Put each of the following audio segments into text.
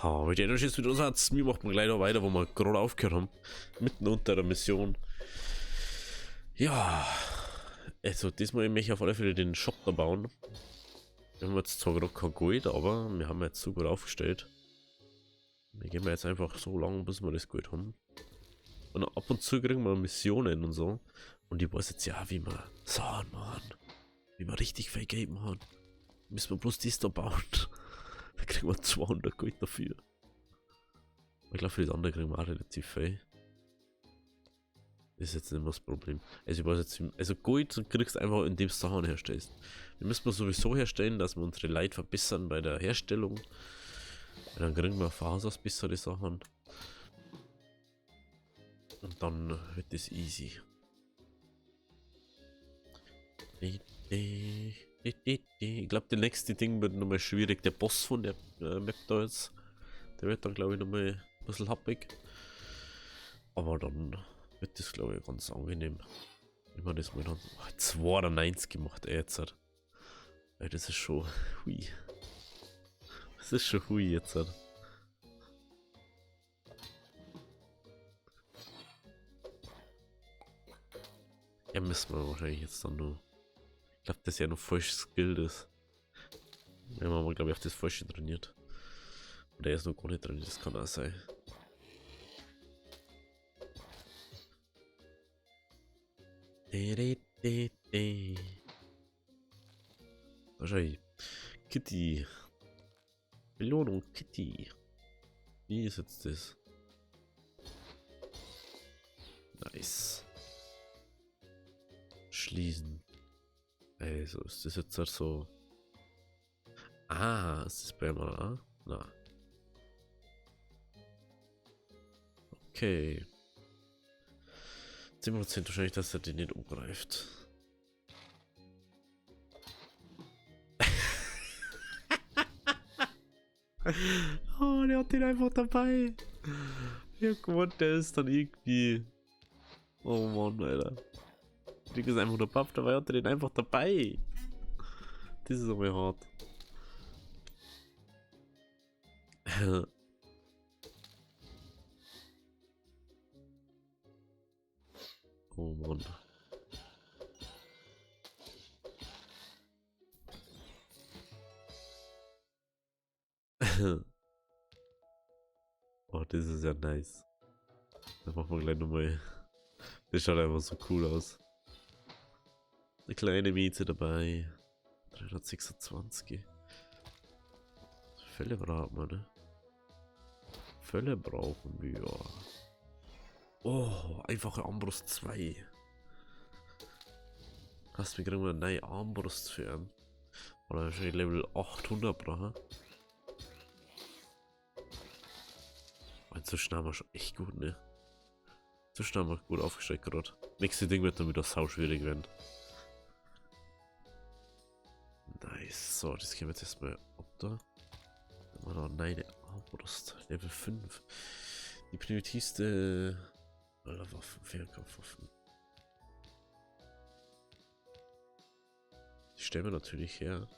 Ha, mit der jetzt wieder unser Mir macht man gleich noch weiter, wo wir gerade aufgehört haben. Mitten unter der Mission. Ja, also diesmal möchte ich auf alle Fälle den Shop da bauen. Wir haben jetzt zwar gerade kein Gold, aber wir haben jetzt so gut aufgestellt. Wir gehen jetzt einfach so lange, bis wir das Gold haben. Und ab und zu kriegen wir Missionen und so. Und ich weiß jetzt ja, wie wir Sachen machen. Wie wir richtig viel Geld machen. Müssen wir bloß das da bauen. Da kriegen wir 200 Gold dafür. Ich glaube, für das andere kriegen wir auch relativ viel. Das ist jetzt nicht mehr das Problem. Also ich weiß jetzt, also Gold kriegst du einfach, indem du Sachen herstellst. Wir müssen sowieso herstellen, dass wir unsere Leute verbessern bei der Herstellung. Und dann kriegen wir von Haus aus bessere Sachen. Und dann wird das easy. Ich glaube, der nächste Ding wird nochmal schwierig. Der Boss von der Map da jetzt, der wird dann, glaube ich, nochmal ein bisschen happig. Aber dann wird das, glaube ich, ganz angenehm. Wenn man das mal dann. Oh, 92 gemacht, ey, jetzt. Ey, das ist schon. Hui. Das ist schon hui jetzt. Ja, müssen wir wahrscheinlich jetzt dann nur. Ich glaube, das ist ja noch falsch skilled ist. Wir haben aber, glaube ich, auf das Falsche trainiert. Oder er ist noch gar nicht trainiert, das kann auch sein. Wahrscheinlich. Kitty. Belohnung, Kitty. Wie ist jetzt das? Nice. Schließen. Also, ist das jetzt halt so... Ah, ist das bei mir, ah? Na. Okay. 10% wahrscheinlich, dass er den nicht umgreift. Oh, der hat den einfach dabei. Ja, gut, der ist dann irgendwie... Oh Mann, Alter. Der ist einfach nur Papp dabei, hat er den einfach dabei. Das ist aber hart. Oh Mann. Oh, das ist ja nice. Das machen wir gleich nochmal. Das schaut einfach so cool aus. Eine kleine Miete dabei. 326. Fälle brauchen wir, ne? Fälle brauchen wir. Oh, einfache Armbrust 2. Hast, wir kriegen eine neue Armbrust für ihn. Oder wahrscheinlich Level 800 brauchen. Und so schnell haben wir schon echt gut, ne? So schnell haben wir gut aufgestellt gerade. Nächste Ding wird dann wieder sau schwierig werden. Nice. So, das gehen wir jetzt erstmal ab da. Dann haben wir noch eine Armbrust. Level 5. Die primitivste aller Waffen, Fernkampfwaffen. Die stellen wir natürlich her.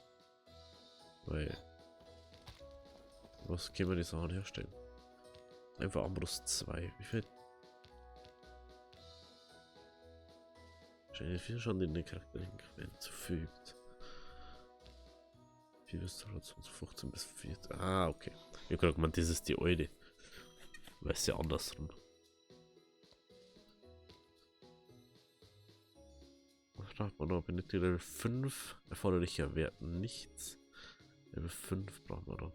Weil. Was können wir die Sachen herstellen? Einfach Armbrust 2. Wie viel? Wahrscheinlich viel schon den Charakter hinzufügt. 4 bis 15 bis 4. Ah, okay. Ich hab gerade gemeint, das ist die alte. Weiß ja andersrum. Was braucht man noch? Benötigt Level 5. Erforderlicher Wert nichts. Level 5 brauchen wir noch.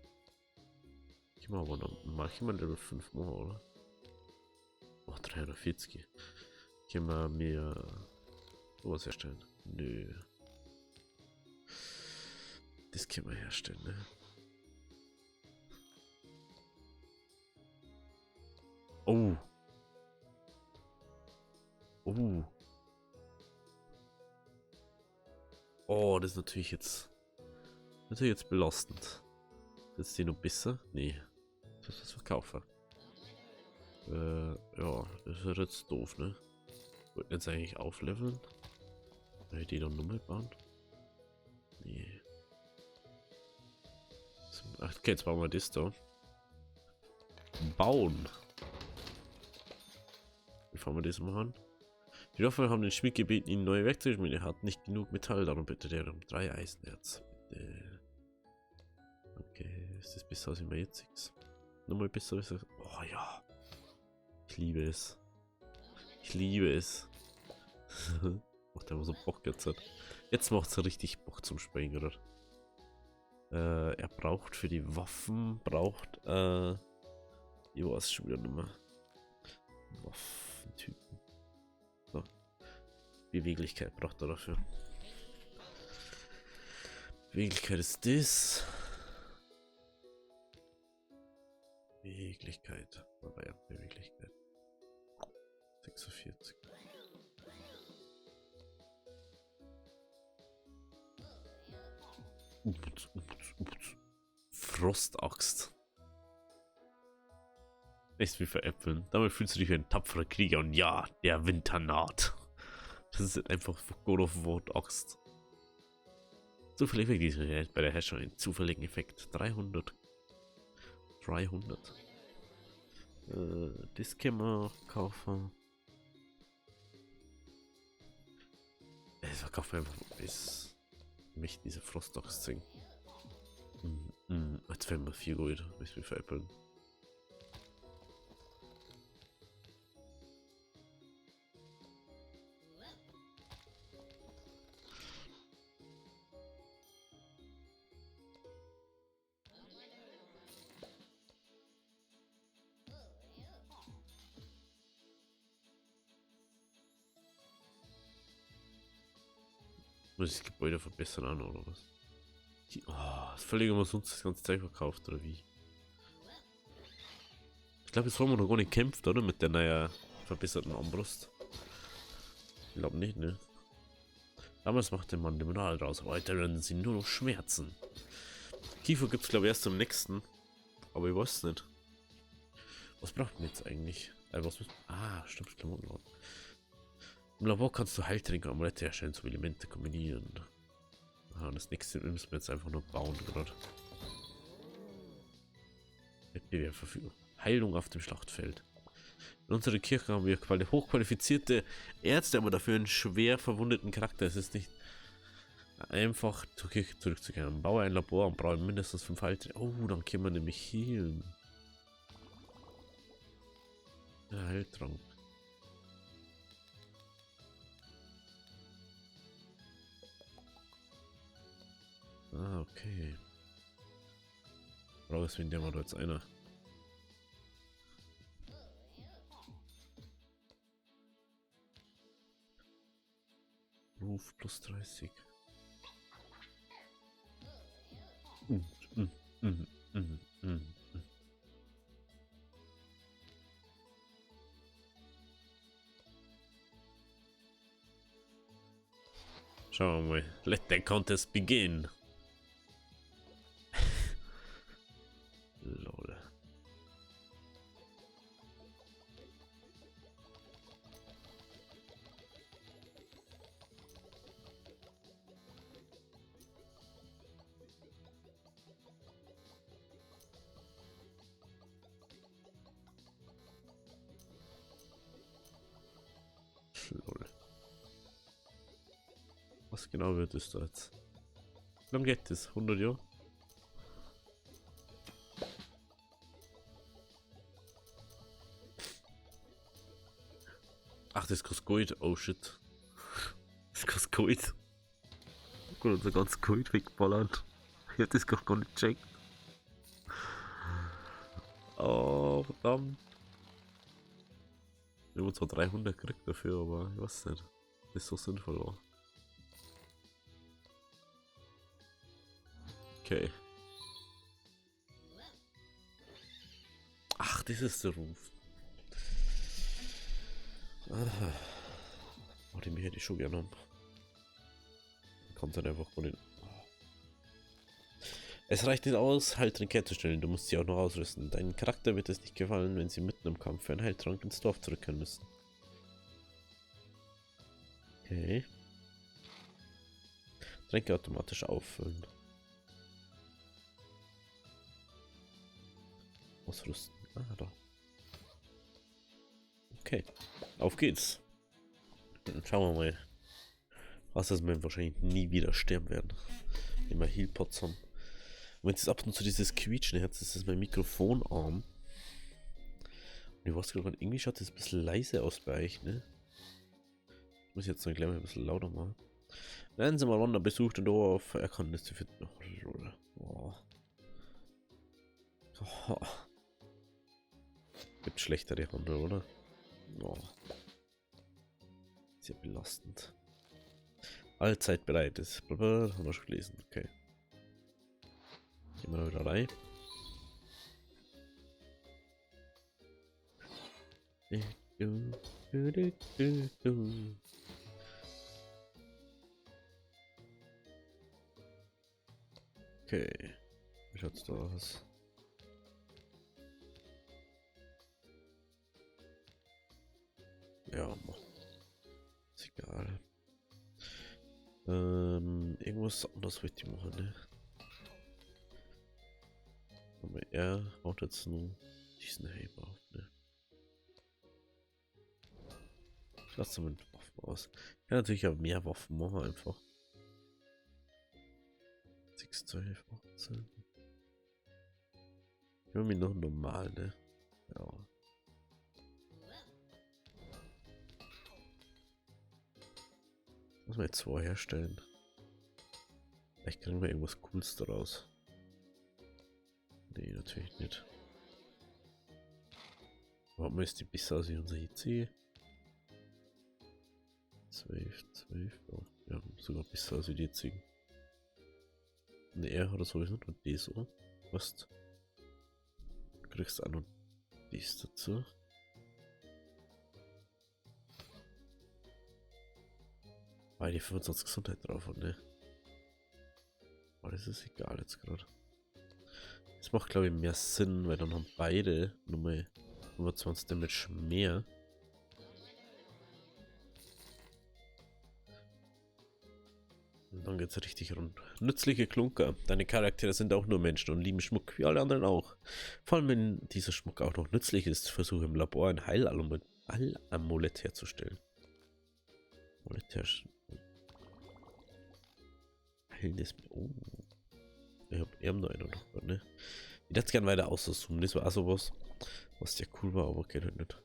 Ich mache aber noch. Mach ich mal Level 5 machen, oder? Oh, 340. Können wir mir sowas herstellen? Nö. Das können wir herstellen, ne? Oh. Oh. Oh, das ist natürlich jetzt belastend. Ist jetzt die noch besser? Nee. Das ist verkaufen. Ja, das ist jetzt doof, ne? Wollten jetzt eigentlich aufleveln? Soll ich die dann nochmal bauen? Nee. Okay, jetzt bauen wir das da. Bauen. Wie fangen wir das mal an? Die Dörfer haben den Schmied gebeten, ihnen neue Werkzeuge zu schmieden. Er hat nicht genug Metall, darum bittet er um 3 Eisenerz. Bitte. Okay, ist das besser als immer jetziges? Nochmal besser, besser. Oh ja. Ich liebe es. Ich liebe es. Macht einfach so Bock jetzt. Jetzt macht's richtig Bock zum Spielen gerade. Er braucht für die Waffen, ich weiß schon wieder nicht mehr. Waffentypen. So. Beweglichkeit braucht er dafür. Beweglichkeit ist das. Beweglichkeit. Aber ja, Beweglichkeit. 46. Ups, ups, ups. Frostaxt. Nichts wie veräppeln. Damit fühlst du dich wie ein tapferer Krieger und ja, der Winter naht. Das ist einfach God of War Axt. Zufällig wirkt diese bei der Herstellung einen zufälligen Effekt. 300. 300. Das können wir kaufen. Es verkauft mir einfach ist mich diese Frostaxt singen. Jetzt fehlen mir 4 Gold, bis wir veräppeln. Muss ich das Gebäude verbessern an, oder was? Oh, ist völlig umsonst das ganze Zeug verkauft, oder wie? Ich glaube, jetzt haben wir noch gar nicht gekämpft, oder? Mit der neuen verbesserten Armbrust. Ich glaube nicht, ne? Damals machte man Limonade draus, aber heute werden sie nur noch Schmerzen. Kiefer gibt's, glaube ich, erst im nächsten. Aber ich weiß nicht. Was braucht man jetzt eigentlich? Was muss, ah, stimmt, Klamottenladen. Im Labor kannst du Heiltränke und Amulette herstellen, sowie Elemente kombinieren. Ah, und das nächste müssen wir jetzt einfach nur bauen gerade. Wettbewerb verfügen. Heilung auf dem Schlachtfeld. In unserer Kirche haben wir hochqualifizierte Ärzte, aber dafür einen schwer verwundeten Charakter. Es ist nicht einfach, zur Kirche zurückzukehren. Baue ein Labor und brauche mindestens 5 Heiltränke. Oh, dann können wir nämlich healen. Ja, Heiltrank. Ah, okay. Brauche es, wenn der mal jetzt einer. Ruf plus 30. Schauen wir mal. Let the contest begin. Lol. Lol. Was genau wird es da jetzt? Wie lange geht das? 100 Jahre? Ach, das kostet Gold. Oh shit. Das kostet Gold. Oh Gott, unser ganzes Gold wegballert. Ich hab das gar nicht gecheckt. Oh, verdammt. Wir haben zwar 300 gekriegt dafür, aber ich weiß nicht, ob das so sinnvoll war. Okay. Ach, das ist der Ruf. Aha. Oh, den hätte ich schon gerne haben. Kommt dann einfach von den. Es reicht nicht aus, Heiltränke herzustellen. Du musst sie auch noch ausrüsten. Deinem Charakter wird es nicht gefallen, wenn sie mitten im Kampf für einen Heiltrank ins Dorf zurückkehren müssen. Okay. Tränke automatisch auffüllen. Ausrüsten. Ah, da. Okay, auf geht's. Dann schauen wir mal, was das wir wahrscheinlich nie wieder sterben werden. Immer Healpots haben. Und wenn es ab und zu dieses Quietschen hört, das ist mein Mikrofonarm. Und ich weiß gar nicht, irgendwie schaut das ein bisschen leise aus bei euch, ne? Ich muss jetzt noch gleich mal ein bisschen lauter machen. Nein, Sie mal Wander besucht und Dorf. Er kann das zu finden. Oh, lol. Oh. Oh. Gibt schlechtere Handel, oder? Oh. Sehr belastend. Allzeit bereit ist. Blablabla, haben wir schon gelesen. Okay. Gehen wir da wieder rein. Okay. Wie schaut's da aus? Ja, ist egal. Irgendwas anderes wollte ich machen, ne? Aber er haut jetzt nur diesen Helm auf, ne? Ich lasse mit Waffen aus. Ich kann natürlich auch mehr Waffen machen, einfach. 6, 12, 18. Ich mache mich noch normal, ne? Ja. Muss man jetzt 2 herstellen. Vielleicht kriegen wir irgendwas Cooles daraus. Nee, natürlich nicht. Warum ist die besser als unser IC? 12, 12. Oh, ja, sogar besser als die jetzigen. Ne, er hat sowieso nur das, oder? Was? Du kriegst auch noch das dazu. Weil die 25 Gesundheit drauf hat, ne? Aber das ist egal jetzt gerade. Das macht, glaube ich, mehr Sinn, weil dann haben beide nochmal 25 Damage mehr. Und dann geht's richtig rund. Nützliche Klunker. Deine Charaktere sind auch nur Menschen und lieben Schmuck, wie alle anderen auch. Vor allem, wenn dieser Schmuck auch noch nützlich ist, versuche im Labor ein Heilamulett herzustellen. Amulett herstellen. Heilendes. Oh. Ich hab eben noch einen noch, ne? Ich hätte gern weiter auszoomen. Das war auch sowas, was ja cool war, aber geht halt nicht.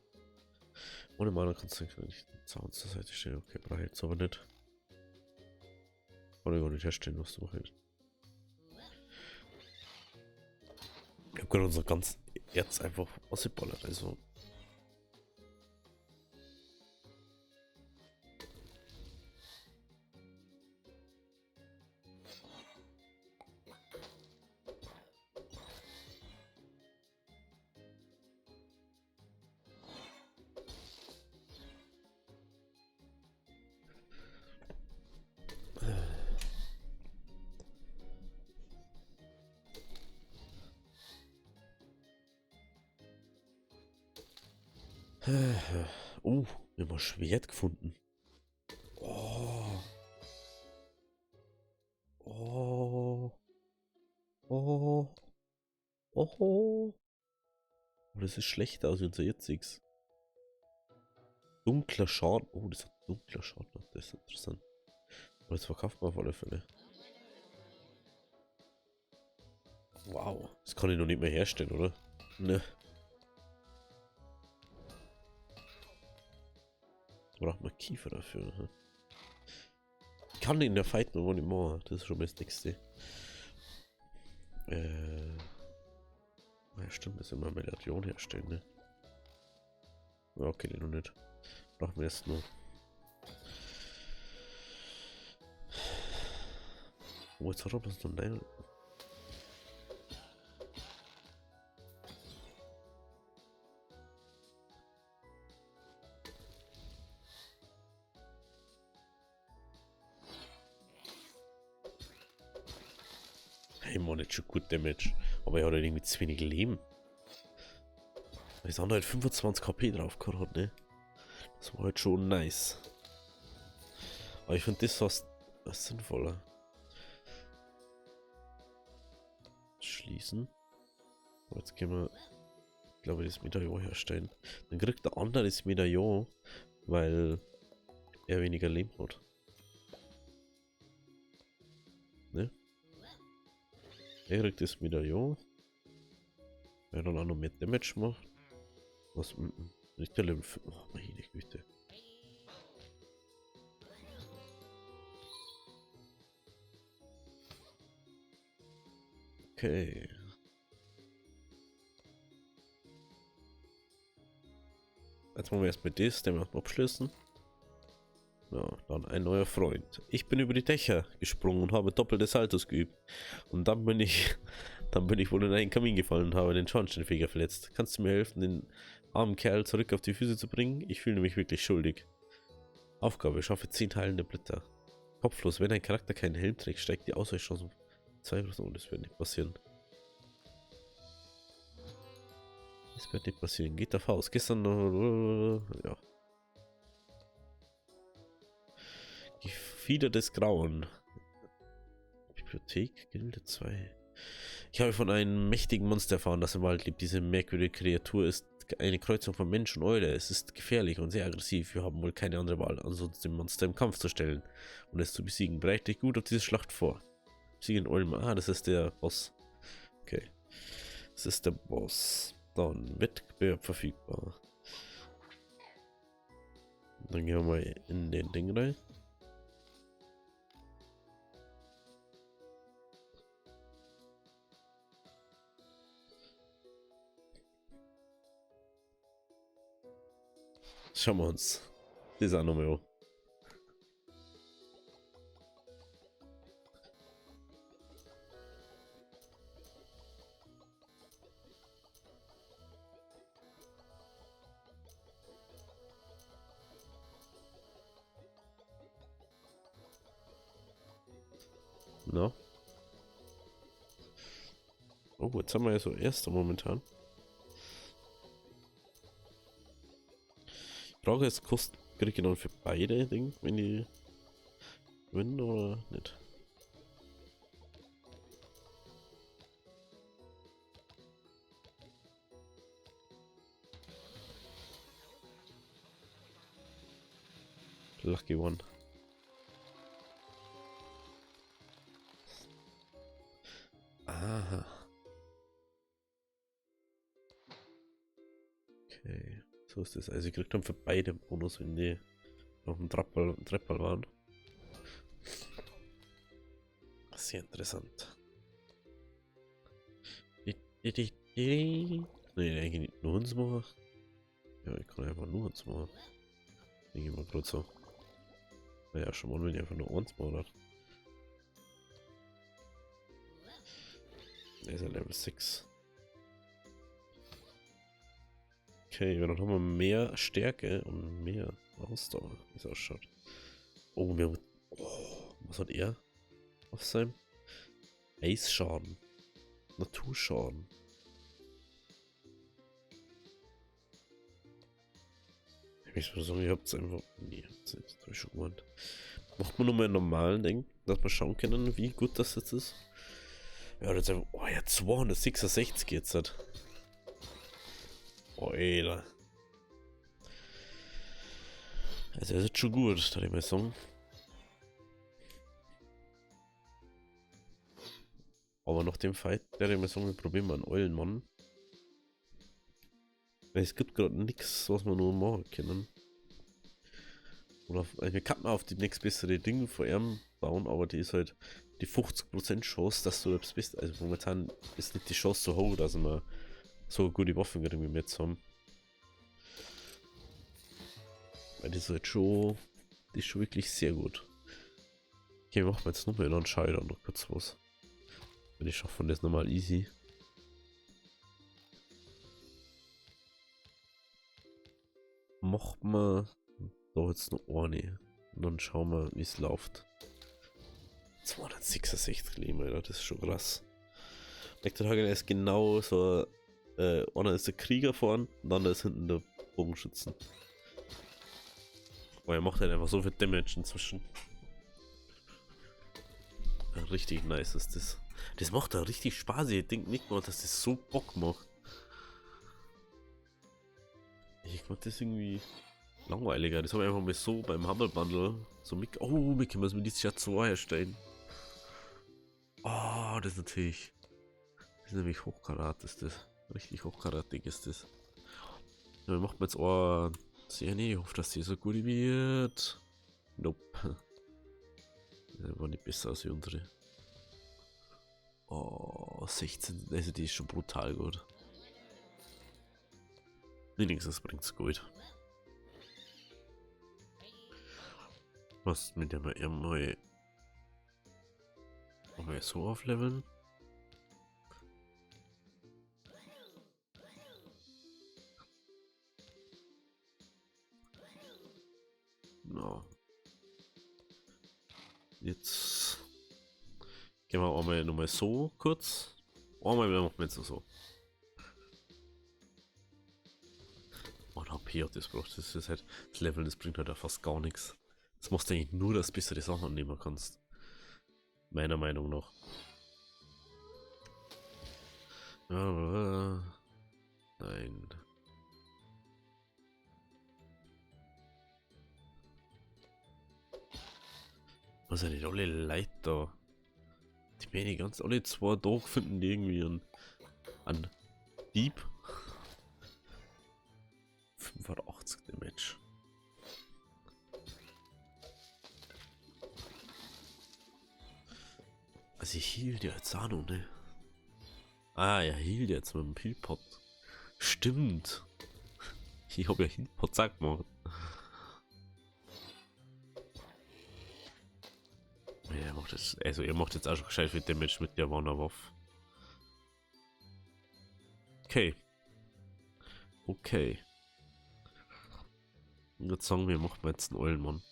Ohne Mana kannst du nicht den Zaun zur Seite stellen. Okay, brauche ich jetzt aber nicht. Kann ich gar nicht herstellen, was du machst. Ich hab gerade unser ganz Erz einfach ausgeballert, also. Oh, wir haben ein Schwert gefunden. Oh. Oh. Oh. Oh. Oh, das ist schlechter als unser jetziges. Dunkler Schaden. Oh, das hat dunkler Schaden. Das ist interessant. Aber das verkauft man auf alle Fälle. Wow. Das kann ich noch nicht mehr herstellen, oder? Ne. Braucht man Kiefer dafür. Hm? Ich kann in der Fight noch nicht machen. Das ist schon mal das nächste. Ja, stimmt, das immer Medaillon herstellen, ne? Ja, okay, den noch nicht. Brauchen wir erst noch. Oh, jetzt hat er bloß noch nein. Hey, man, nicht schon gut Damage. Aber er hat halt irgendwie zu wenig Leben. Weil das andere halt 25 KP drauf gehabt hat, ne? Das war halt schon nice. Aber ich finde das fast sinnvoller. Schließen. So, jetzt gehen wir glaube ich, das Medaillon herstellen. Dann kriegt der andere das Medaillon, weil er weniger Leben hat. Ne? Er kriegt das Medaillon. Weil er dann auch noch mehr Damage macht. Was? Nicht der Level 5. Oh, meine Güte. Okay. Jetzt machen wir erstmal das, den wir abschließen. Ja, dann ein neuer Freund. Ich bin über die Dächer gesprungen und habe doppelte Saltos geübt. Und dann bin ich wohl in einen Kamin gefallen und habe den Schornsteinfeger verletzt. Kannst du mir helfen, den armen Kerl zurück auf die Füße zu bringen? Ich fühle mich wirklich schuldig. Aufgabe, schaffe 10 heilende Blätter. Kopflos, wenn ein Charakter keinen Helm trägt, steigt die Ausweichchance um 2%. Oh, das wird nicht passieren. Das wird nicht passieren. Geht auf Haus. Gestern noch. Ja. Gefieder des Grauen. Bibliothek, Gilde 2. Ich habe von einem mächtigen Monster erfahren, das im Wald lebt. Diese merkwürdige Kreatur ist eine Kreuzung von Mensch und Eule. Es ist gefährlich und sehr aggressiv. Wir haben wohl keine andere Wahl, als uns dem Monster im Kampf zu stellen und es zu besiegen. Bereite dich gut auf diese Schlacht vor. Besiege den Eulen. Ah, das ist der Boss. Okay. Das ist der Boss. Dann Wettbewerb verfügbar. Dann gehen wir mal in den Ding rein. Schauen wir uns das auch nochmal an. No. Oh, jetzt haben wir ja so erster momentan. Ich brauche jetzt Kosten, kriege ich dann für beide Dinge, wenn die gewinnen oder nicht. Lucky one. Aha. Okay, so ist das. Also ich krieg dann für beide Bonus, wenn die auf dem Treppel waren. Sehr interessant. Nee, eigentlich nicht nur uns machen. Ja, ich kann einfach nur uns machen. Denke ich mal gerade so. Naja, schon mal, wenn ich einfach nur eins mache. Der ist ja Level 6. Okay, dann haben wir mehr Stärke und mehr Ausdauer, wie es ausschaut. Oh, wir haben, oh, was hat er auf seinem Eisschaden? Naturschaden. Ich muss sagen, ich hab's einfach. Nee, hab's nicht. Das hab ich schon gemeint. Macht man nur mal einen normalen Ding, dass wir schauen können, wie gut das jetzt ist. Ja, jetzt einfach. Oh ja, 266 jetzt halt. Alter. Also, er ist jetzt schon gut, würde ich mal sagen. Aber nach dem Fight, werde ich mal sagen, wir probieren mal einen Eulenmann. Weil es gibt gerade nichts, was wir nur machen können. Oder also wir könnten auf die nächstbessere Ding vor ihm bauen, aber die ist halt die 50% Chance, dass du das bist. Also momentan ist nicht die Chance so hoch, dass wir so gute Waffen kriegen, wie wir jetzt haben. Weil die ist halt schon, die ist schon wirklich sehr gut. Okay, wir machen jetzt nochmal einen Entscheider noch kurz was. Wenn ich schaffe das nochmal easy. Macht man da jetzt noch eine. Und dann schauen wir, wie es läuft. 266 Leben, Alter, das ist schon krass. Nektarhagen ist genau so. Einer ist der Krieger vorn und dann ist hinten der Bogenschützen. Aber er macht halt einfach so viel Damage inzwischen. Ja, richtig nice ist das. Das macht da richtig Spaß. Ich denke nicht mal, dass das so Bock macht. fand das irgendwie langweiliger. Das habe ich einfach mal so beim Humble Bundle so mit. Oh, wir können das Militia 2 herstellen. Oh, das ist natürlich. Das ist nämlich hochkarat, ist das. Richtig hochkaratig ist das. Ja, wir machen jetzt auch. Sehr, nee, ich hoffe, dass die so gut wird. Nope. Das war nicht besser als die unsere. Oh, 16. Also die ist schon brutal gut. Wenigstens bringt's gut. Was mit der wir mal so aufleveln? No. Jetzt gehen wir einmal nochmal so kurz. Einmal machen wir jetzt so. Oh, HP hat das braucht. Das ist halt das Level, das bringt halt auch fast gar nichts. Das machst du eigentlich nur, dass du bessere Sachen annehmen kannst. Meiner Meinung nach. Nein. Was sind nicht alle Leute da? Die bin ich ganz alle 2 Tage finden die irgendwie einen Dieb. 85 Damage. Also ich heal dir jetzt auch noch, ne? Ah, er healt jetzt mit dem Healpot. Stimmt. Ich hab ja Healpot zack gemacht. Er macht das, also er macht jetzt auch schon gescheit viel Damage mit der Wunderwaffe. Okay. Okay. Und jetzt sagen wir, machen wir jetzt einen Eulenmann.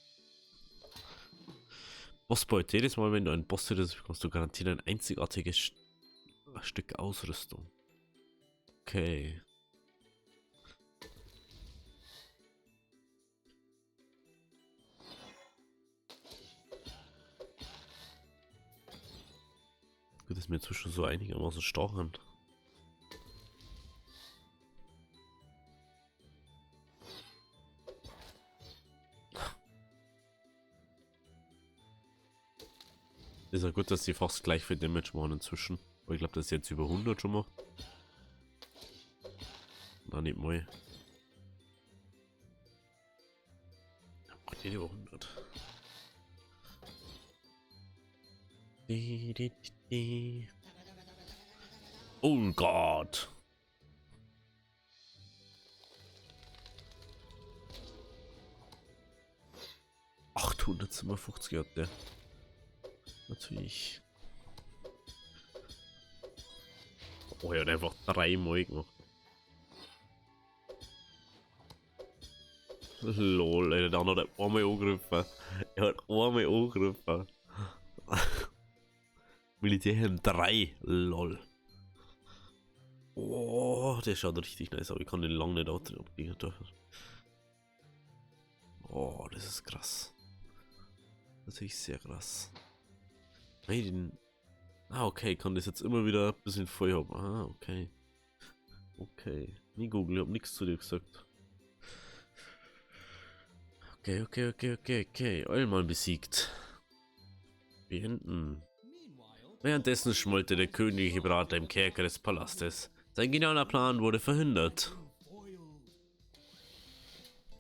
Bossbeute. Jedes Mal, wenn du einen Boss tötest, bekommst du garantiert ein einzigartiges Stück Ausrüstung. Okay. Gut, dass wir inzwischen so einigermaßen stark sind. Ist ja gut, dass sie fast gleich viel Damage machen inzwischen. Aber ich glaube, dass sie jetzt über 100 schon macht. Na, nicht mal. Macht nicht über 100. Oh Gott. 857 hat der. Natürlich. Oh, er hat einfach 3-mal gemacht. Lol, Alter, der andere hat einmal angegriffen. Er hat einmal angegriffen. Militärhelm 3, lol. Oh, der schaut richtig nice aus. Ich kann den lang nicht abgehen. Oh, das ist krass. Das ist sehr krass. Nein, den. Ah, okay, ich kann das jetzt immer wieder ein bisschen voll haben. Ah, okay. Okay. Nie Google, ich hab nichts zu dir gesagt. Okay, okay, okay, okay, okay. Eulenmann besiegt. Beenden. Währenddessen schmollte der königliche Berater im Kerker des Palastes. Sein genialer Plan wurde verhindert.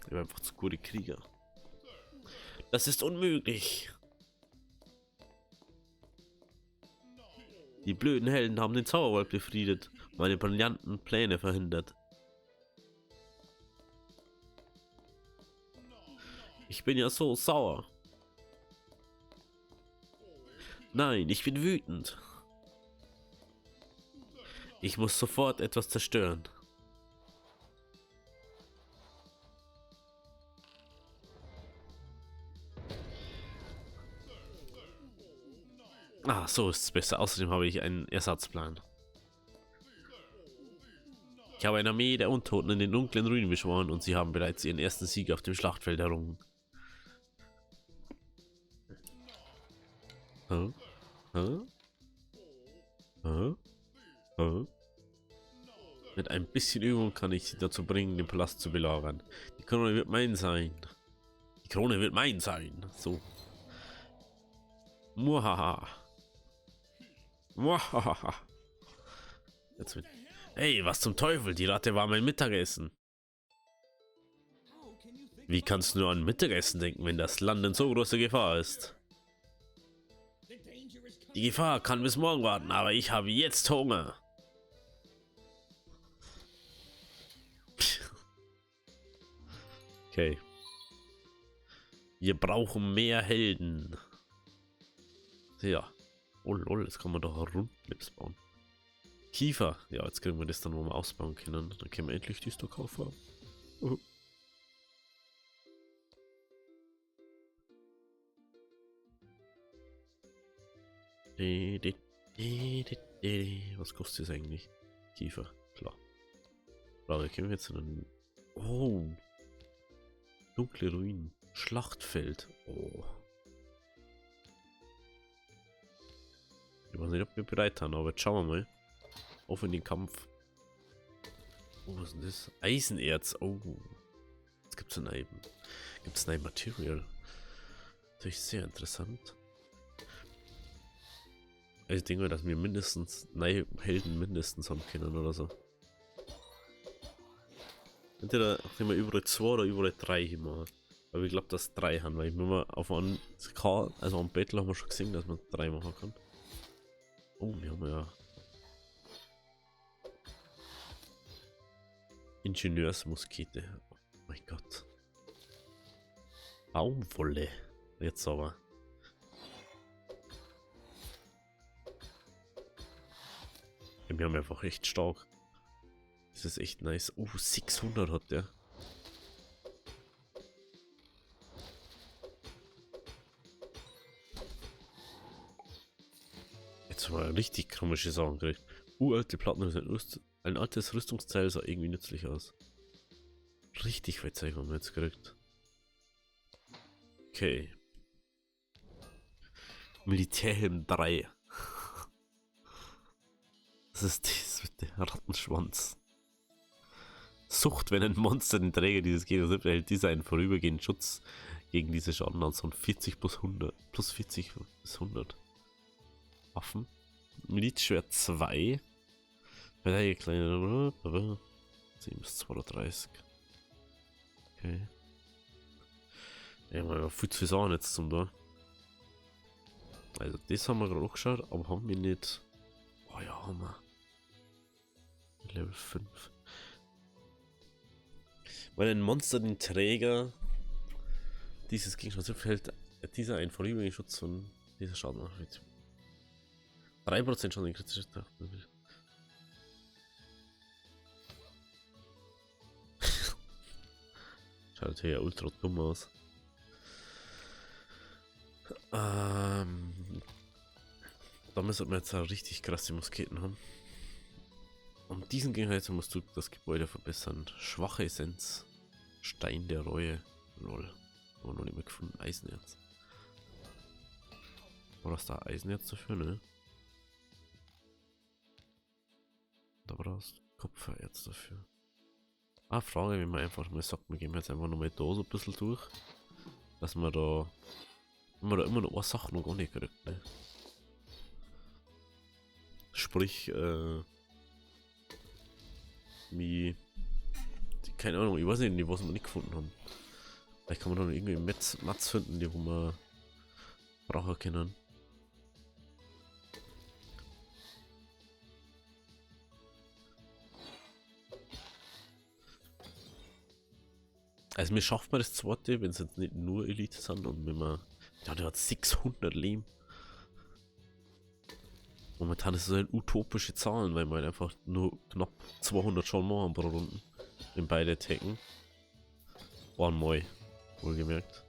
Er war einfach zu gute Krieger. Das ist unmöglich. Die blöden Helden haben den Zauberwald befriedet und meine brillanten Pläne verhindert. Ich bin ja so sauer. Nein, ich bin wütend. Ich muss sofort etwas zerstören. Ah, so ist es besser. Außerdem habe ich einen Ersatzplan. Ich habe eine Armee der Untoten in den dunklen Ruinen beschworen und sie haben bereits ihren ersten Sieg auf dem Schlachtfeld errungen. Hä? Hä? Hä? Hä? Mit ein bisschen Übung kann ich sie dazu bringen, den Palast zu belagern. Die Krone wird mein sein. Die Krone wird mein sein. So. Muahaha. Muahaha. Jetzt mit. Hey, was zum Teufel? Die Ratte war mein Mittagessen. Wie kannst du nur an Mittagessen denken, wenn das Land in so großer Gefahr ist? Die Gefahr kann bis morgen warten, aber ich habe jetzt Hunger. Okay. Wir brauchen mehr Helden. Ja. Oh lol, jetzt kann man doch Rundlips bauen. Kiefer. Ja, jetzt kriegen wir das dann, wo wir ausbauen können. Dann können wir endlich die da kaufen. Oh. Was kostet das eigentlich? Kiefer, klar. Frage, können wir jetzt einen... Oh! Dunkle Ruinen. Schlachtfeld. Oh. Ich weiß nicht, ob wir bereit sind, aber jetzt schauen wir mal. Auf in den Kampf. Oh, was ist denn das? Eisenerz. Oh. Jetzt gibt's ein Gibt's ein Material. Natürlich sehr interessant. Ich denke, dass wir mindestens neue Helden mindestens haben können oder so. Entweder können wir überall 2 oder überall 3 machen. Aber ich glaube, dass 3 haben, weil ich mir auf einem K, also am Battle haben wir schon gesehen, dass man 3 machen kann. Oh, wir haben ja Ingenieursmuskete. Oh mein Gott. Baumwolle. Jetzt aber. Wir haben einfach echt stark. Das ist echt nice. Oh, 600 hat der. Jetzt haben wir richtig komische Sachen gekriegt. Uralte Platten, ein altes Rüstungsteil sah irgendwie nützlich aus. Richtig viel Zeug haben wir jetzt gekriegt. Okay. Militärhelm 3. Was ist das mit dem Rattenschwanz? Sucht, wenn ein Monster den Träger dieses Gegners nimmt, erhält dieser einen vorübergehenden Schutz gegen diese Schaden an von 40 plus 100, plus 40 bis 100. Waffen. Milizschwert 2. Kleine 7 bis 32. Okay. Ja, wir haben viel zu viel Sachen jetzt zum da. Also das haben wir gerade angeschaut, aber haben wir nicht. Oh ja, haben wir. Level 5. Wenn ein Monster den Träger dieses Gegenstands fällt, dieser einen vorübergehenden Schutz von dieser Schaden. 3% Schaden kritische. Schaut natürlich ja ultra dumm aus. Da müssen wir jetzt auch richtig krasse Musketen haben. Um diesen Gegner musst du das Gebäude verbessern. Schwache Essenz. Stein der Reue. Lol. Haben wir noch nicht mehr gefunden. Eisenerz. War das da Eisenerz dafür, ne? Da brauchst du Kupfererz dafür. Ah, Frage, wenn man einfach mal sagt, wir gehen jetzt einfach nochmal da so ein bisschen durch. Dass wir da. Wenn wir da immer noch eine Sache noch gar nicht kriegt, ne? Sprich, wie. Keine Ahnung, ich weiß nicht, was wir nicht gefunden haben. Vielleicht kann man dann irgendwie Mats finden, die wo wir brauchen können. Also mir schafft man das zweite, wenn es jetzt nicht nur Elite sind und wenn man. Ja, der hat 600 Leben. Momentan ist es halt utopische Zahlen, weil man halt einfach nur knapp 200 schon machen pro Runden. In beide Tacken. Einmal, wohlgemerkt.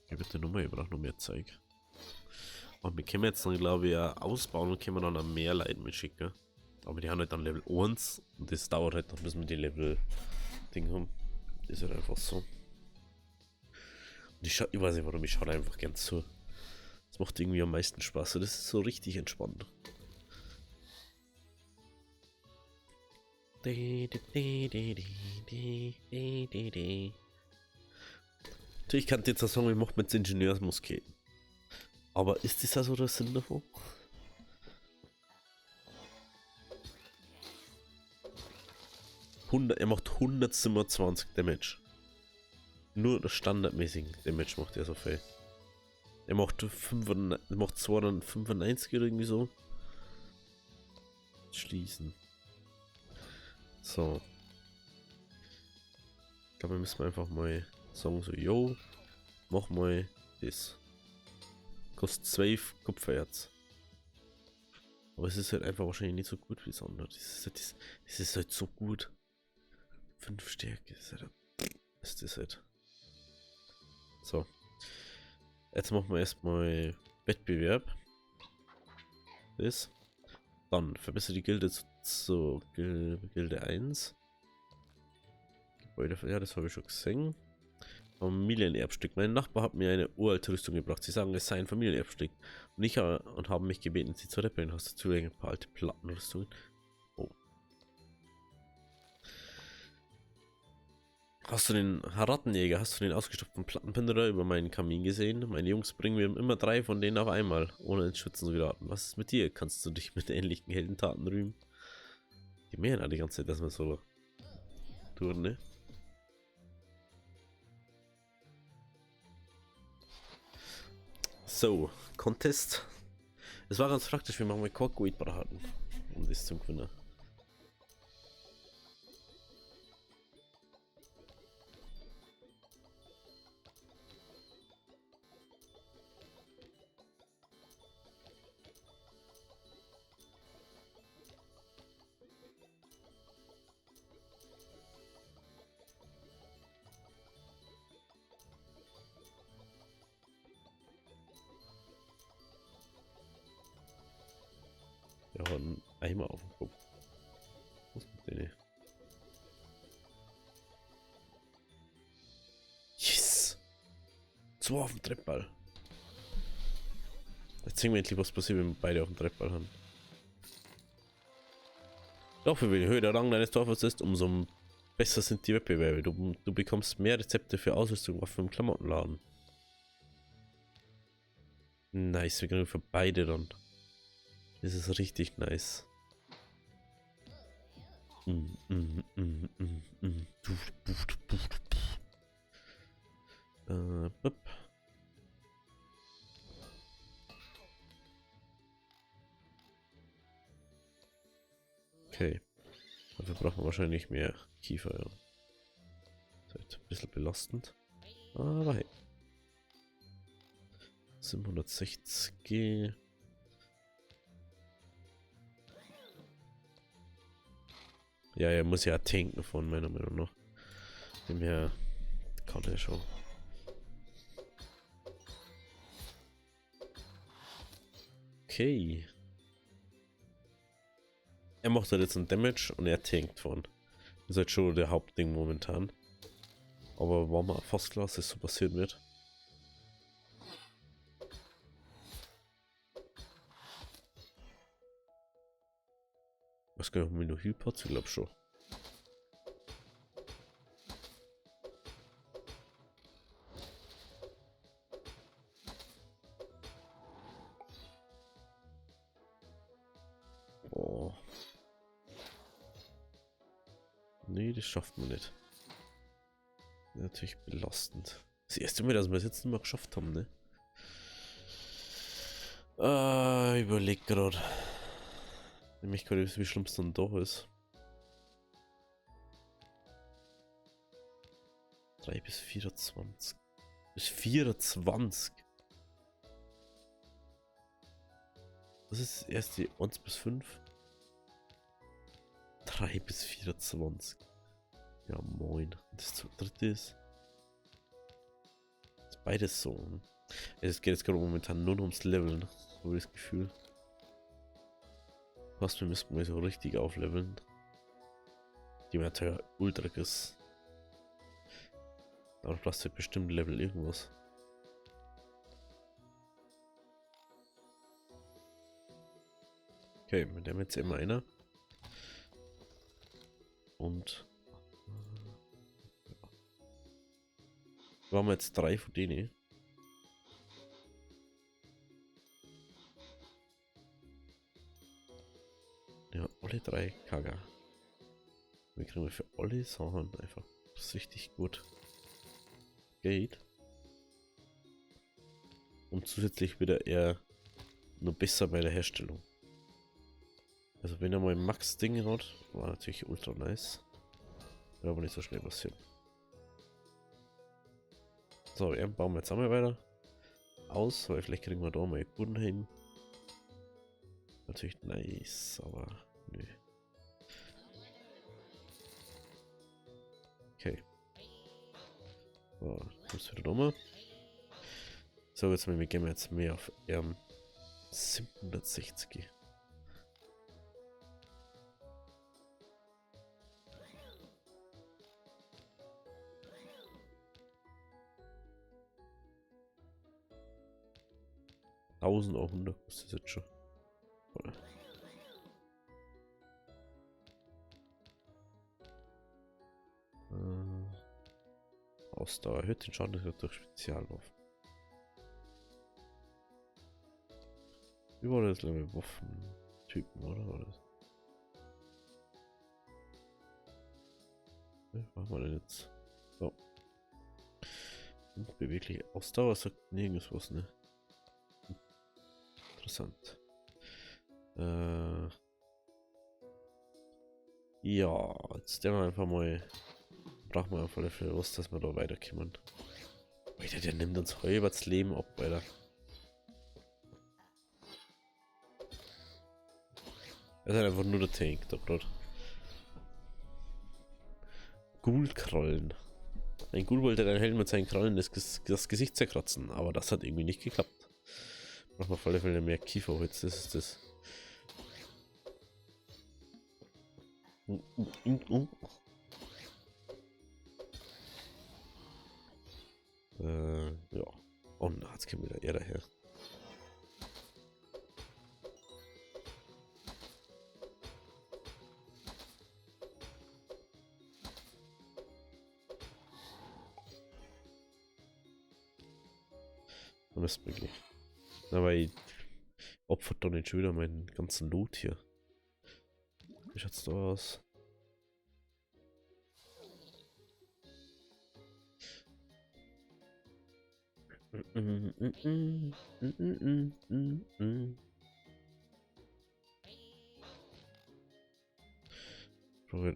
Gib bitte Nummer, ich brauche noch mehr Zeug. Und wir können jetzt dann, glaube ich, auch ausbauen und können dann auch mehr Leute mitschicken. Aber die haben halt dann Level 1 und das dauert halt noch, bis wir die Level Ding haben. Das ist halt einfach so. Und ich weiß nicht warum, ich schaue einfach gern zu. Das macht irgendwie am meisten Spaß. Das ist so richtig entspannt. Natürlich kann ich jetzt auch sagen, ich mache mit Ingenieursmusketen. Aber ist das also der Sinn davon? Er macht 127 Damage. Nur das standardmäßigen Damage macht er so viel. Er macht 295 oder irgendwie so. Schließen. So. Ich glaube, wir müssen einfach mal sagen so, yo, mach mal das. Kostet 12 Kupfererz. Aber es ist halt einfach wahrscheinlich nicht so gut wie das andere. Das ist halt so gut. 5 Stärke ist halt, ist das halt. So. Jetzt machen wir erstmal Wettbewerb. Das. Dann verbessere die Gilde zu Gilde 1. Gebäude, ja, das habe ich schon gesehen. Familienerbstück. Mein Nachbar hat mir eine uralte Rüstung gebracht. Sie sagen, es sei ein Familienerbstück. Und ich und haben mich gebeten, sie zu reparieren. Hast du zufällig ein paar alte Plattenrüstungen? Oh. Hast du den Rattenjäger, hast du den ausgestopften Plattenpinderer über meinen Kamin gesehen? Meine Jungs bringen mir immer 3 von denen auf einmal, ohne ins Schwitzen zu geraten. Was ist mit dir? Kannst du dich mit ähnlichen Heldentaten rühmen? Die mehren die ganze Zeit, dass man so tun, ne? So, Contest. Es war ganz praktisch, wir machen mal Korkguid hatten, um das zu gewinnen. Ja, einen Eimer auf dem Kopf. Was mit denen? Yes! 2 auf dem Treppball. Jetzt sehen wir endlich, was passiert, wenn wir beide auf dem Treppball haben. Doch, je höher der Rang deines Dorfes ist, umso besser sind die Wettbewerbe. Du bekommst mehr Rezepte für Ausrüstung, Waffen im Klamottenladen. Nice, wir kriegen für beide dann. Das ist richtig nice. Okay. Dafür braucht man wahrscheinlich mehr Kiefer, ja. Ist halt ein bisschen belastend. Aber hey. 760. Ja, er muss ja tanken von meiner Meinung nach. Dem her kann er schon. Okay. Er macht halt jetzt einen Damage und er tankt von. Das ist halt schon der Hauptding momentan. Aber war mir fast klar, dass das so passieren wird. Was kann ich mit noch Healpots? Ich glaube schon. Oh. Nee, das schafft man nicht. Natürlich belastend. Das erste Mal, dass wir es jetzt nicht mehr geschafft haben, ne? Ah, ich überleg grad. Nämlich gerade, wie schlimm es dann doch ist. 3 bis 24. Bis 24. Was ist erst die 1 bis 5? 3 bis 24. Ja, moin. Und das dritte ist. Ist beides so. Es geht jetzt gerade momentan nur noch ums Leveln. So habe ich das Gefühl. Was, wir müssen mal so richtig aufleveln. Die natürlich ultra ist. Aber brauchst du bestimmt Level irgendwas. Okay, mit dem jetzt immer einer. Und ja. Wir haben jetzt 3 von denen. Ja, alle 3 Kaga. Wir kriegen für alle Sachen einfach richtig gut Geld. Und zusätzlich wieder eher nur besser bei der Herstellung. Also wenn er mal Max-Ding hat, war natürlich ultra nice. Wird aber nicht so schnell passieren. So, bauen wir jetzt einmal weiter aus, weil vielleicht kriegen wir da mal guten hin. Natürlich nice, aber nö. Okay. So, kommst wieder nochmal. So, jetzt mal, wir gehen jetzt mehr auf 760. 1100 kostet das jetzt schon. Ausdauer erhöht den Schaden durch Spezialwaffen. Wie war das, glaube ich, Waffentypen, oder? War das? Ne, was machen wir denn jetzt? So. Und bewegliche Ausdauer sagt nirgends was, ne? Interessant. Ja, jetzt nehmen wir einfach mal. Brauchen wir auf alle Fälle was, dass wir da weiterkommen. Alter, der nimmt uns halber das Leben ab, Alter. Er ist halt einfach nur der Tank da gerade. Ghoul-Krallen. Ein Ghoul wollte den Helden mit seinen Krallen das Gesicht zerkratzen, aber das hat irgendwie nicht geklappt. Brauchen wir auf alle Fälle mehr Kieferholz, das ist das. Ja. Oh na, jetzt kommt wieder er daher. Da müssen wir gehen. Aber ich opfert doch nicht schon wieder meinen ganzen Loot hier. Wie schaut's da aus?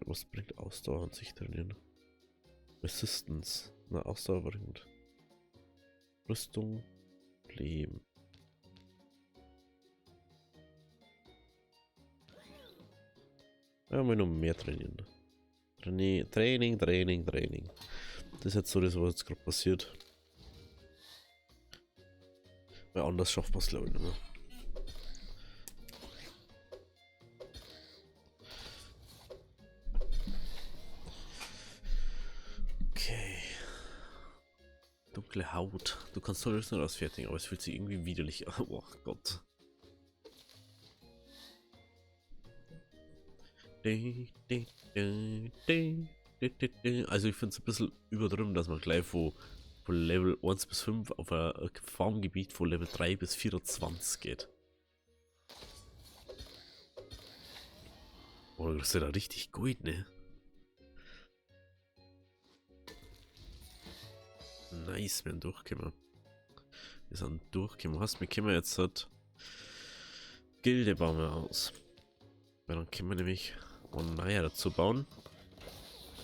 Was bringt Ausdauer an sich trainieren? Resistance. Na, Ausdauer bringt Rüstung, Leben. Ja, mal noch mehr trainieren. Training, Training, Training. Das ist jetzt so das, was jetzt gerade passiert. Weil anders schafft man es, glaube ich, nicht mehr. Okay. Dunkle Haut. Du kannst toll Rüstung ausfertigen, aber es fühlt sich irgendwie widerlich an. Oh Gott. Also ich find's ein bisschen übertrieben, dass man gleich von Level 1 bis 5 auf ein Farmgebiet von Level 3 bis 24 geht. Oh, das ist ja da richtig gut, ne? Nice, wir sind durchgekommen. Wir sind durchgekommen. Was, wir können jetzt halt Gilde bauen wir aus. Weil dann können wir nämlich einen neuen dazu bauen.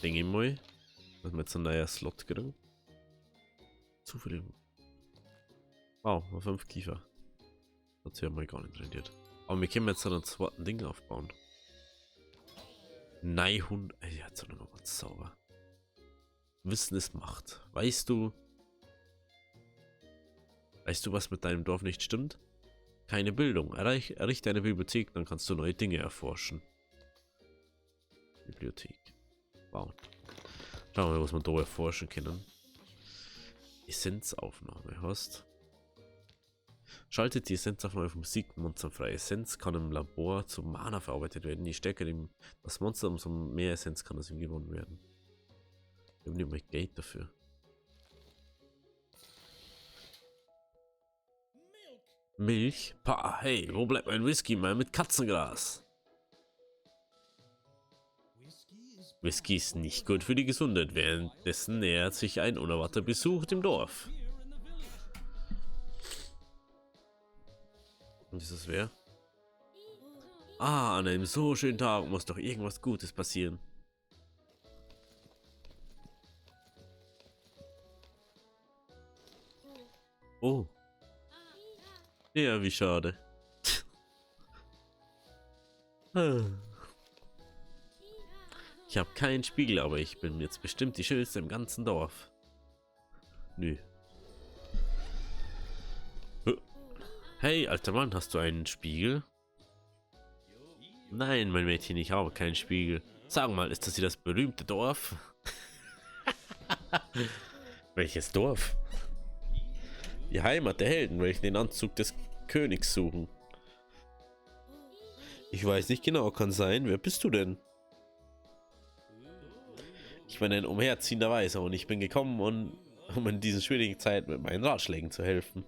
Denke ich mal, dass wir jetzt einen neuen Slot kriegen. Zu viel. Wow, noch 5 Kiefer. Hat sich ja mal gar nicht rendiert. Aber wir können jetzt einen zweiten Ding aufbauen. 900. Ey, jetzt noch mal ganz sauber. Wissen ist Macht. Weißt du, was mit deinem Dorf nicht stimmt? Keine Bildung. Errichte eine Bibliothek, dann kannst du neue Dinge erforschen. Bibliothek. Bauen. Schauen wir mal, was wir da erforschen können. Essenzaufnahme hast. Schaltet die Essenzaufnahme vom Siegmonster frei. Essenz kann im Labor zu Mana verarbeitet werden. Je stärker das Monster, umso mehr Essenz kann aus ihm gewonnen werden. Ich habe nicht mal Geld dafür. Milch? Pah, hey, wo bleibt mein Whisky mal mit Katzengras? Whisky ist nicht gut für die Gesundheit. Währenddessen nähert sich ein unerwarteter Besuch dem Dorf. Und ist das wer? Ah, an einem so schönen Tag muss doch irgendwas Gutes passieren. Oh. Ja, wie schade. Ich habe keinen Spiegel, aber ich bin jetzt bestimmt die Schönste im ganzen Dorf. Nö. Hey, alter Mann, hast du einen Spiegel? Nein, mein Mädchen, ich habe keinen Spiegel. Sag mal, ist das hier das berühmte Dorf? Welches Dorf? Die Heimat der Helden, welche den Anzug des Königs suchen. Ich weiß nicht genau, kann sein. Wer bist du denn? Ich bin ein umherziehender Weiser und ich bin gekommen, um in diesen schwierigen Zeiten mit meinen Ratschlägen zu helfen.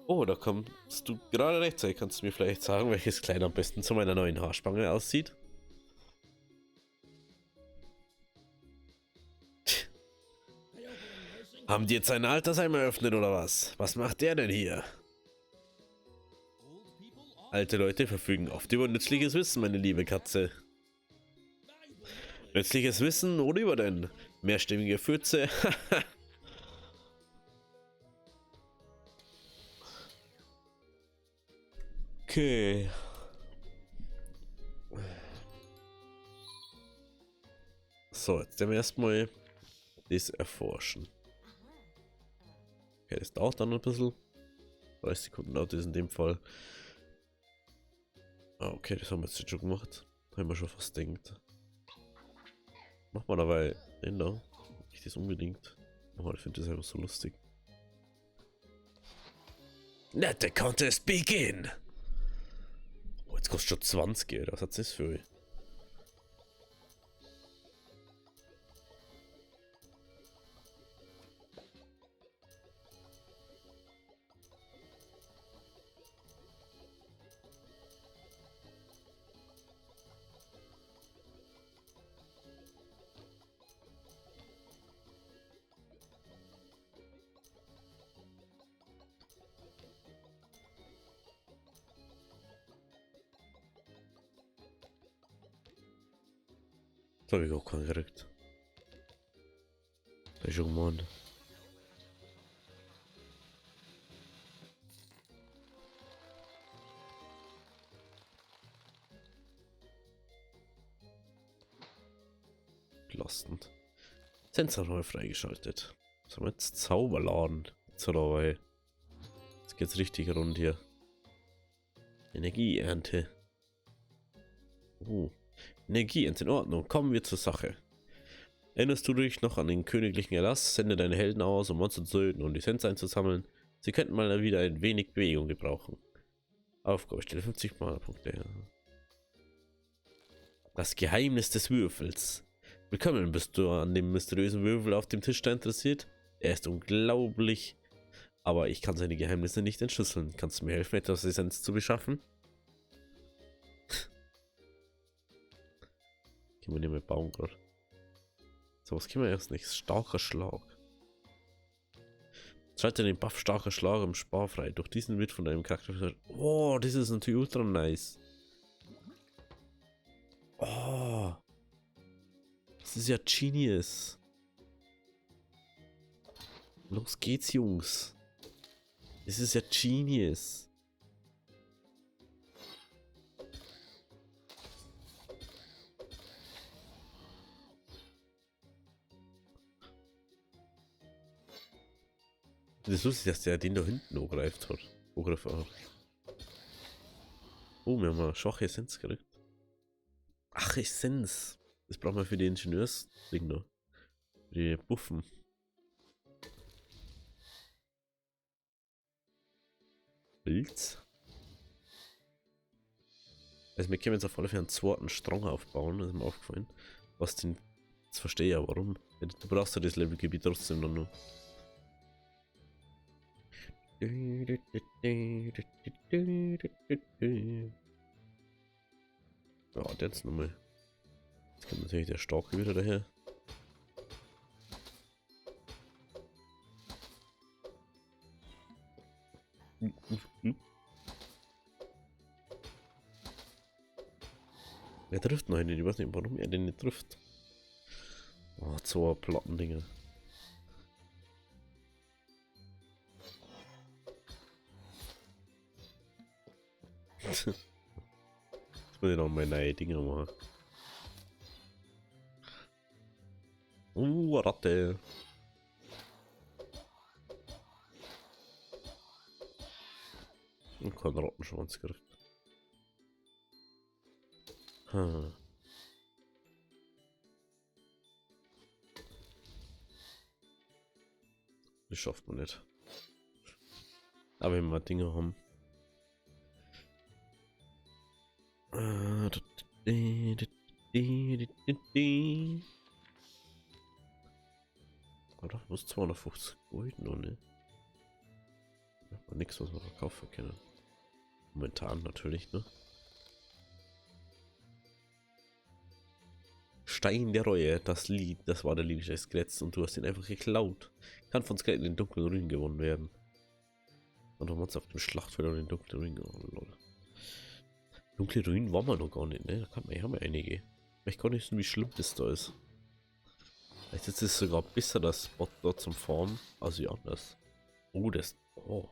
Oh, da kommst du gerade rechtzeitig. Kannst du mir vielleicht sagen, welches Kleid am besten zu meiner neuen Haarspange aussieht? Haben die jetzt ein Altersheim eröffnet oder was? Was macht der denn hier? Alte Leute verfügen oft über nützliches Wissen, meine liebe Katze. Nützliches Wissen, worüber denn? Mehrstimmige Pfütze. Okay. So, jetzt werden wir erstmal das erforschen. Okay, das dauert dann ein bisschen. 30 Sekunden dauert das in dem Fall. Ah, okay, das haben wir jetzt schon gemacht. Haben wir schon fast gedacht. Machen wir dabei den da. Ich das unbedingt. Oh, ich finde das einfach so lustig. Let the contest begin! Oh, jetzt kostet schon 20, Alter. Was hat das für euch? Das habe ich auch keinen gekriegt. Das ist schon gemeint. Belastend. Sensor neu freigeschaltet. Was haben wir jetzt? Zauberladen. Jetzt dabei. Jetzt geht's richtig rund hier. Energieernte. Oh. Energieernte in Ordnung. Kommen wir zur Sache. Erinnerst du dich noch an den königlichen Erlass? Sende deine Helden aus, um Monster zu töten und Essenz einzusammeln. Sie könnten mal wieder ein wenig Bewegung gebrauchen. Aufgabe, stelle 50 Mana-Punkte. Das Geheimnis des Würfels. Willkommen, bist du an dem mysteriösen Würfel auf dem Tisch da interessiert? Er ist unglaublich, aber ich kann seine Geheimnisse nicht entschlüsseln. Kannst du mir helfen, etwas Essenz zu beschaffen? Können wir nicht mehr bauen gerade. So, was können wir erst nicht? Starker Schlag. Schalte den Buff starker Schlag im Spar frei. Durch diesen wird von deinem Charakter. Oh, das ist natürlich ultra nice. Oh. Das ist ja genius. Los geht's, Jungs. Das ist ja genius. Das ist lustig, dass der den da hinten angreift hat. Angegriffen hat. Oh, wir haben eine schwache Essenz gekriegt. Ach, Essenz. Das brauchen wir für die Ingenieursding noch. Für die Buffen. Holz. Also wir können jetzt auf alle Fälle einen zweiten Strang aufbauen, das ist mir aufgefallen. Was den. Jetzt verstehe ich ja warum. Du brauchst ja das Levelgebiet trotzdem dann noch. Ja, der jetzt nochmal. Jetzt kommt natürlich der Starke wieder daher. Er trifft noch einen, ich weiß nicht, warum er den nicht trifft. Oh, zwei Plattendinger. Jetzt muss ich noch mal neue Dinger machen. Ratte. Und kein Rattenschwanz gekriegt. Hm. Das schafft man nicht. Aber wenn wir Dinge haben. Oder? Was 250 Gold noch, ne? Nichts, was wir verkaufen können. Momentan natürlich, ne? Stein der Reue, das Lied, das war der Lied des Skeletts und du hast ihn einfach geklaut. Kann von Skeletten in dunklen Ruinen gewonnen werden. Und du auf dem Schlachtfeld und in dunklen Ruinen. Oh, lol. Dunkle Ruinen waren wir noch gar nicht, ne? Da kann man, haben wir einige. Ich kann nicht wissen, wie schlimm das da ist. Vielleicht ist es sogar besser, das Spot da zum Farmen, als wie anders. Oh, das. Oh.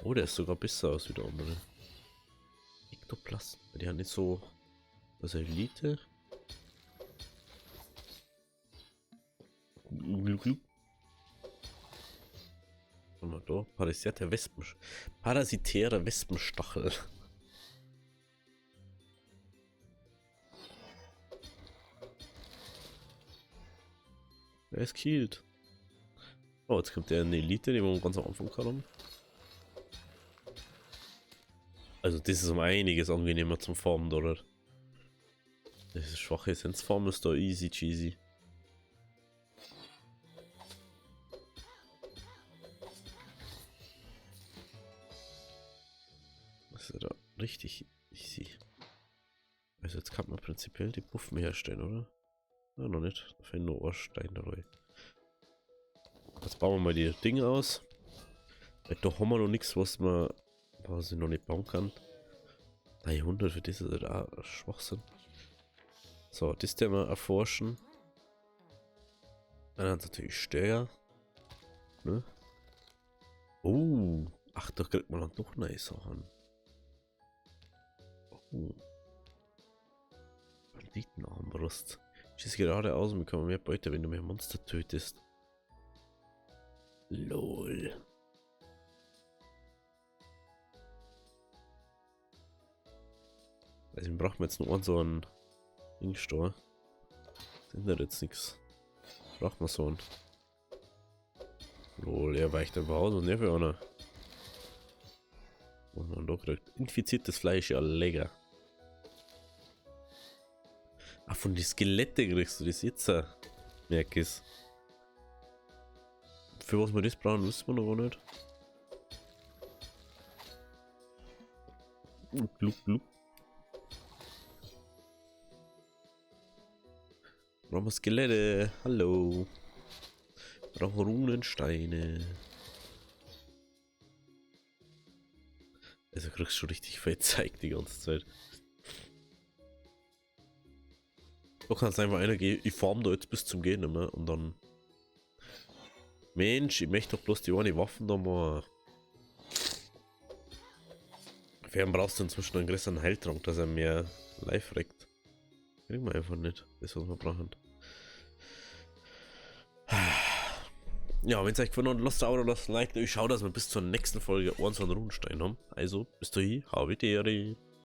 Oh, der ist sogar besser als wie der andere. Ektoplasmen. Die haben nicht so. Also Elite. Mal da. Parasitärer Wespen. Parasitärer Wespenstachel. Er ist killed. Oh, jetzt kommt der in die Elite, die wir ganz am Anfang haben. Also das ist um einiges angenehmer zum Farmen, oder? Das ist schwache Essenzfarm ist da easy cheesy. Das ist ja da richtig easy. Also jetzt kann man prinzipiell die Puffen herstellen, oder? Ja, noch nicht. Da fehlen nur Steine dabei. Jetzt bauen wir mal die Dinge aus. Weil da haben wir noch nichts, was ich noch nicht bauen kann. 300 für das ist halt auch Schwachsinn. So, das Thema erforschen. Dann natürlich stärker. Ne? Oh, ach, da kriegt man dann doch neue Sachen. Oh. Banditenarmbrust. Schieß gerade aus und bekomme mehr Beute, wenn du mehr Monster tötest. LOL. Also wir brauchen jetzt nur so einen Dingstore. Das ändert jetzt nichts. Braucht man so einen. Lol, er weicht einfach aus und nervt einer. Was man da kriegt. Infiziertes Fleisch, ja lecker. Ach, von den Skelette kriegst du das jetzt. Merk ich's. Für was wir das brauchen, wissen wir noch gar nicht. Gluck, gluck. Brauchen wir Skelette. Hallo. Brauchen Runensteine. Also kriegst du schon richtig viel Zeug die ganze Zeit. Du kannst einfach einer gehen. Ich farm da jetzt bis zum Gehen immer und dann. Mensch, ich möchte doch bloß die eine Waffen da mal. Für einen brauchst du inzwischen einen größeren Heiltrank, dass er mehr live regt. Kriegen wir einfach nicht. Das, was wir brauchen. Ja, wenn es euch gefallen hat, lasst ein Abo, lasst ein Like. Ich schaue, dass wir bis zur nächsten Folge einen so einen Runenstein haben. Also, bis dahin, habe die Ehre.